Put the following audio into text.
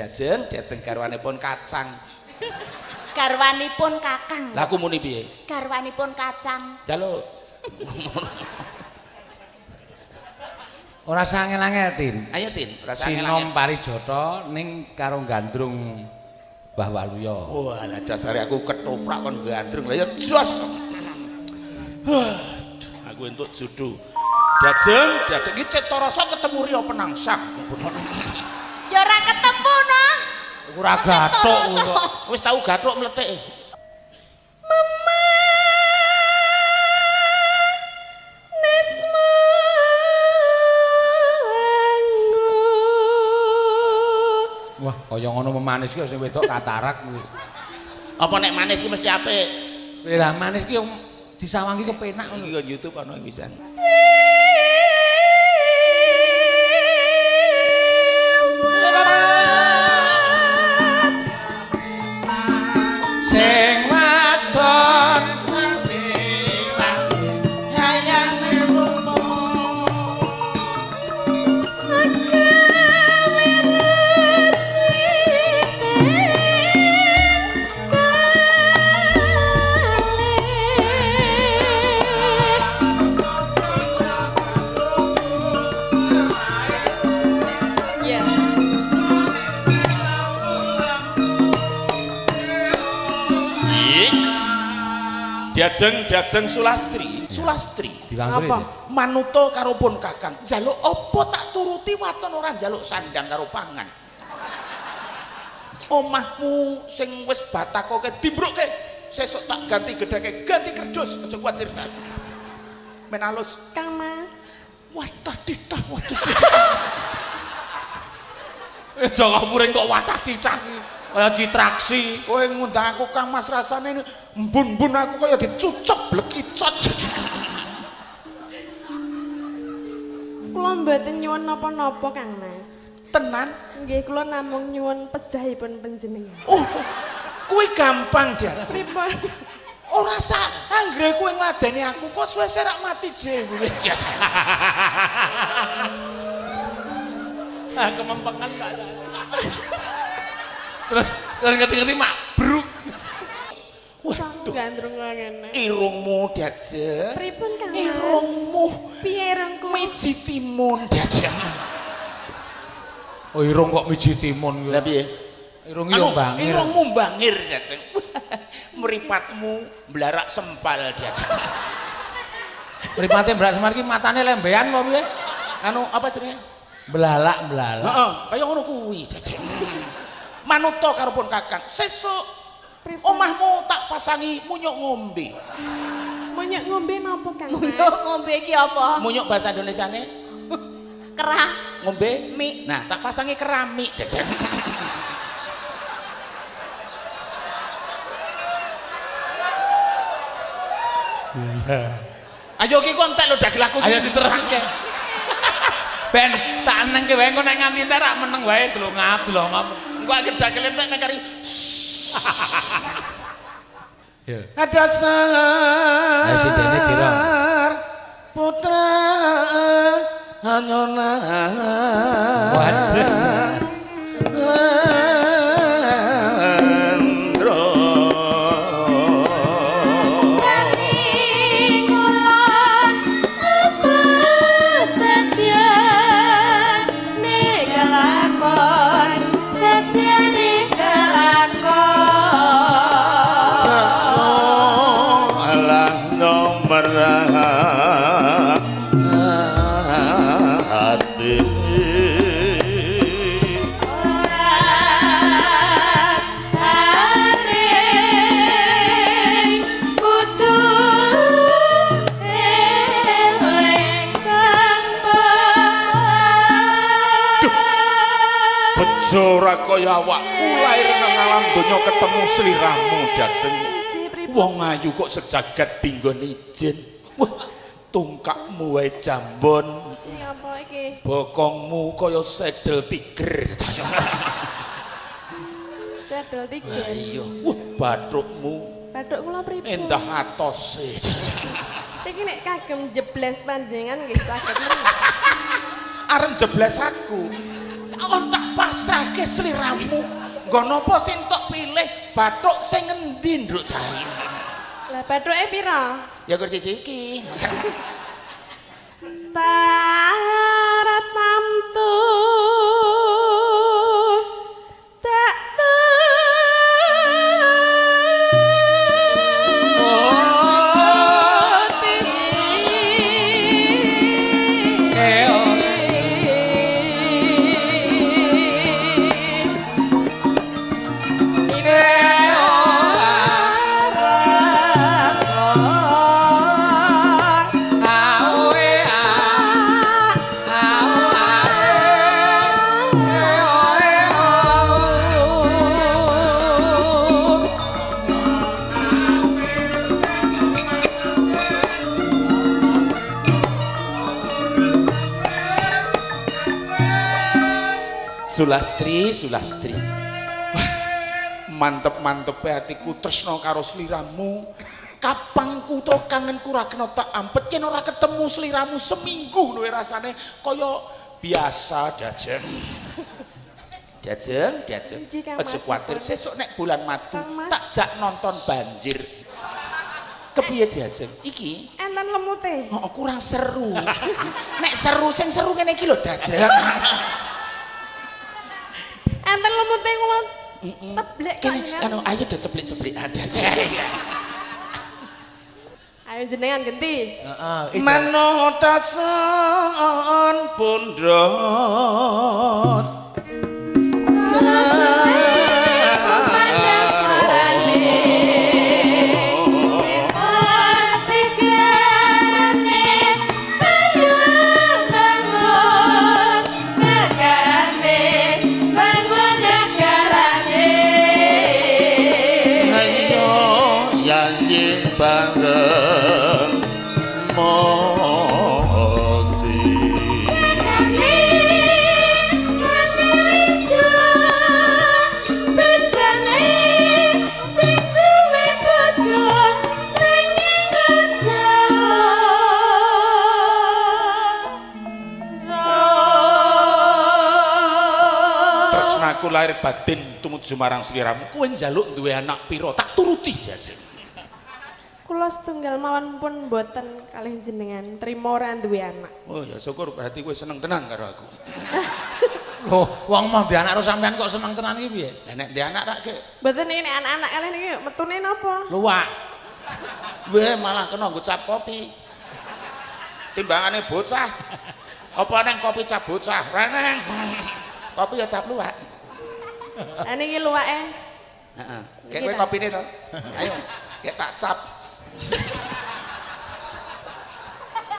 Diajeng, diajeng garwanipun kacang. Garwanipun kakang. Lah aku muni piye? Garwanipun kacang. Jaluk. Ora sangel-angel, Tin. Ayo Tin, rasa Sinom Parijata ning karo gandrung Mbah Waluya. Wah, lah dasare aku ketoprak kon gandrung. Lah ya jos. Aku entuk judu. Diajeng, diajeng iki Cipta Rasa ketemu Rio Penangsang. Ya ora ketemu no. Ora gathuk kok. Wis tau gathuk mlethek. Wah, kaya ngono memanis ki sing wedok katarak wis. Apa nek manis ki mesti apik? Lah manis ki disawang ki kepenak ngono. Iki kok YouTube ana pisan. Sing wadon Ya. Diajeng, diajeng Sulastri, Sulastri. Diwangsuli. Apa? Manuta karo pun Kakang. Njaluk apa tak turuti waton ora njaluk sandang karo pangan. Omahmu sing wis batakoke dimbrukke, sesuk tak ganti gedheke, ganti kerdus, aja kuwatir. Men alus. Kang Mas. Watah ditah watah ditah. Jaka puring kok watah titah kaya citraksi. Kowe ngundang aku Kang Mas rasane mbun-mbun aku kaya dicucuk blekicot. Kula mboten nyuwun napa-napa Kang Mas. Tenan. Nggih kula namung nyuwun pejahipun panjenengan. Oh, kuwi gampang dia. Pripun? Ora sak anggere kowe ngladeni aku kok suwe-suwe rak mati dhewe. Ah kemempengan kok. Terus terus ngerti-ngerti mak bruk. Waduh, Gandrung kaya ngene. irungmu diajeng. Pripun Kang Mas? Irungmu Piye irungku? miji timun diajeng. Oh irung kok miji timun kuwi. Lah piye? Irung yo Anu, bangir. irungmu bangir diajeng. Mripatmu blarak sempal diajeng. Mripate mbrak Semar ki matane lembean apa piye? Anu apa jenenge? Belalak-belalak. Heeh, kaya ngono kuwi diajeng. Manuta karo pun Kakang. Sesuk Pripun? omahmu tak pasangi munyuk ngombe. Munyuk ngombe napa Kang Mas? Munyuk ngombe iki apa? Munyuk bahasa Indonesiane Kerah. ngombe Mik. Nah, tak pasangi keramik. Ayo ki kok entek lho dagel aku. Ayo diteruske. Ben tak nengke wae engko nek nganti entek rak meneng wae dlongap dlongap. Engko anggere dagel entek nek kari. Ya. Ada sar. Ayo sindene kira. Putra Hanyona. Waduh. Salah nomor hati. Bejo ora kaya awakku lair nang alam donya ketemu sliramu Dajeng. Wong ayu kok sejagat dinggon ijen. Wah, tungkakmu wae jambon, Apa iki? bokongmu kaya sedel tiger. Cedol tiga. Iya, wah bathukmu Bathuk kula pripun? endah atose. Iki nek kagem jebles panjenengan nggih saged mriki. Arep jebles aku. Oh, tak pasrahke sliramu. Nggo napa sing tok pilih bathuk sing ngendi, Nduk Jayu? Lah bathuke pira? Ya kur siji iki. Tarat tamtu tak turuti. Sulastri, Sulastri. Wah, mantep-mantepe atiku tresna karo sliramu. Kapangku to kangenku ra kena tak ampet yen ora ketemu sliramu seminggu luwe rasane kaya biasa Dajeng. Dajeng, Dajeng. Inji, Kang Aja Mas, kuwatir sesuk nek bulan madu Kang Mas. tak jak nonton banjir. Kepiye Dajeng? Iki Enten lemute. oh, kurang seru. Nek seru sing seru ngene iki lho Dajeng. Enten lemute kula teblek kok Kene jenengan. anu ayo do ceplik-ceplikan Dajeng. Ayo jenengan genti. Heeh. Manotasan pundhot. Ayo yanyi bareng mati. Tresnaku lahir batin tumuju marang sliramu. Kowe njaluk duwe anak pira? Tak turuti Jajeng. Kula setunggal mawon pun mboten kalih jenengan trimo ora duwe anak. Oh ya syukur berarti kowe seneng tenan karo aku. Loh, wong mau di anak karo sampean kok seneng tenan iki piye? Lah nek ndek anak rak ke Mboten niki nek anak-anak kalih niki metune napa? Luwak. weh malah kena nggo cap kopi. Timbangane bocah. Apa neng kopi cap bocah? Reneng. Kopi ya cap luwak. Lah niki luwake. Heeh. Kayak kowe kopine to. Ayo, kayak tak cap.